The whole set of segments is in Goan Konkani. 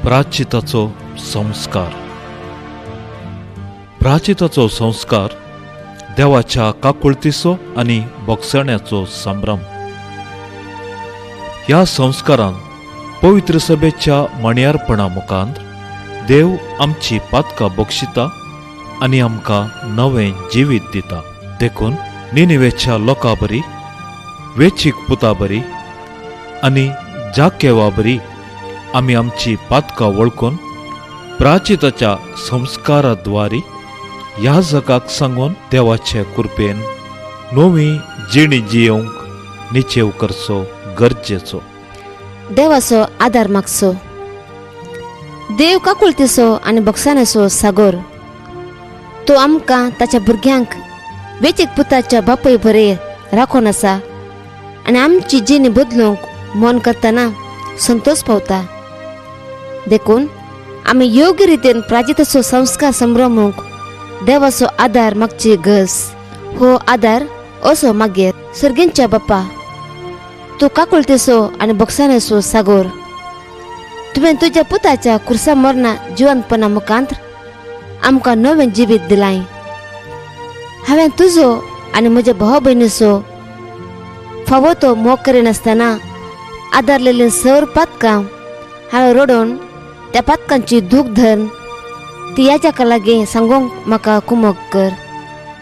प्राचिताचो संस्कार. प्राचिताचो संस्कार देवाच्या काकुळतीचो आनी भोगसण्याचो संभ्रम. ह्या संस्कारान पवित्र सभेच्या मणयारपणा मुखांत देव आमची पातकां बक्षिता आनी आमकां नवें जिवीत दिता. देखून निनिवेच्या लोकां बरी, वेचीक पुता बरी आनी जाकेवा बरी आमी आमची पातकां वळखून प्राचिताच्या संस्काराद्वारी ह्या जगाक सांगून देवाचे कृपेन नवी जिणी जियोवंक निचेव करचो गरजेचो. देवाचो आदार मागचो. देव काकुळतेचो आनी बक्षाण्याचो सागोर. तो आमकां ताच्या भुरग्यांक वेचीक पुताच्या बापूय बरे राखून आसा आनी आमची जिणी बदलूंक मन करतना संतोष पावता. देखून आमी योग्य रितीन प्राजिताचो संस्कार संभ्रमूंक देवाचो आदार मागची गरज. हो आदार असो मागीर. सर्गींच्या बाप्पा, तूं काकुळतेचो आनी बक्षाण्याचो सागोर. तुवें तुज्या पुताच्या खुर्सा मरणा जिवंतपणा मुखांत आमकां नवें जिवीत दिलाय. हांवें तुजो आनी म्हज्या भाव भयणीचो फावो तो मोग करिनासतना आदारलेलीं सर पातकां हांवें रडोवन त्या पातकांची दूख धरून ती ह्या लागीं सांगूंक म्हाका कुमक कर.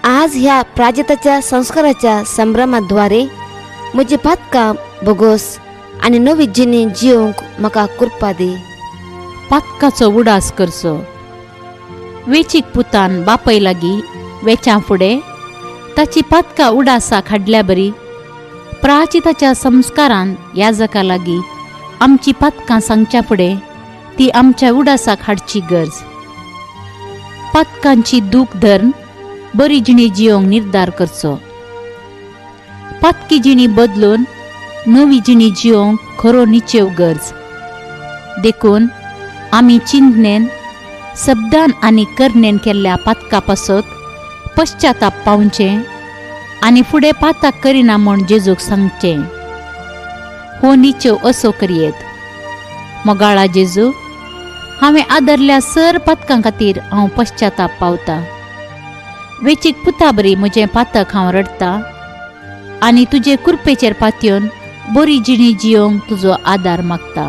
आज ह्या प्राजिताच्या संस्काराच्या संभ्रमाद्वारे म्हजी पातकां भोगोस आनी नवी जिणी जियोवंक म्हाका कृपा दी. पातकाचो उडास करचो. वेचीक पुतान बापय लागीं वेच्या फुडें ताची पातकां उडासाक हाडल्या बरी प्राचिताच्या संस्कारान याजका लागीं आमची पातकां सांगच्या फुडें ती आमच्या उडासाक हाडची गरज. पातकांची दूख धरून बरी जिणी जियोवंक निर्धार करचो. पातकी जिणी बदलून नवी जिणी जियोवंक खरो निचेव गरज. देखून आमी चिंतनेन, शब्दान आनी करणेन केल्ल्या पातका पासत पश्चाताप पावचें आनी फुडें पाताक करिना म्हूण जेजूक सांगचें. हो निचेव असो करयेत. मोगाळा जेजू, हांवें आदरल्या सर पातकां खातीर हांव पश्चाताप पावता. वेचीक पुता बरी म्हजें पातक हांव रडटा आनी तुजे कृपेचेर पातयेवन बरी जिणी जियोवंक तुजो आदार मागता.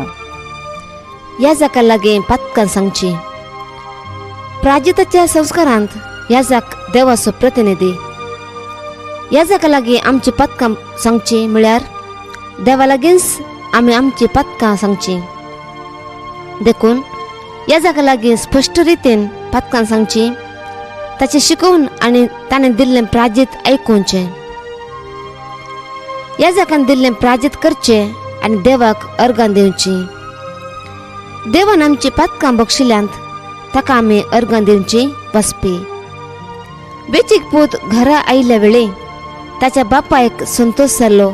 ह्या जाका लागीं पातकां सांगची. प्राजिताच्या संस्कारांत ह्या जाक देवाचो प्रतिनिधी. ह्या जाका लागीं आमची पातकां सांगची म्हळ्यार देवा लागींच आमी आमची पातकां सांगची. देखून ह्या जाका लागीं स्पश्ट रितीन पातकां सांगची, ताचें शिकोवन आनी ताणें दिल्लें प्राजीत आयकुचें. ह्या जाकान दिल्लें प्राजीत करचें आनी देवाक अर्गां दिवची. देवान आमची पातकां बक्षिल्यांत ताका आमी अर्गां दिवची वाचपी. वेचीक पूत घरा आयिल्ल्या वेळी ताच्या बापायक संतोष जाल्लो.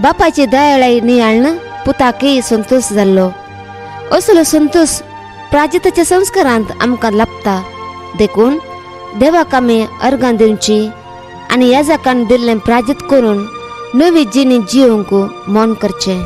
बापायची दयाळाय नियाळ्ळन पुताकय संतोष जाल्लो. असलो संतोष प्राजिताच्या संस्कारांत आमकां लाभता. देखून देवाक आमी अर्गां दिवची आनी ह्या जाकान दिल्लें प्राजीत करून नवी जिणी जियोवंक मन करचें.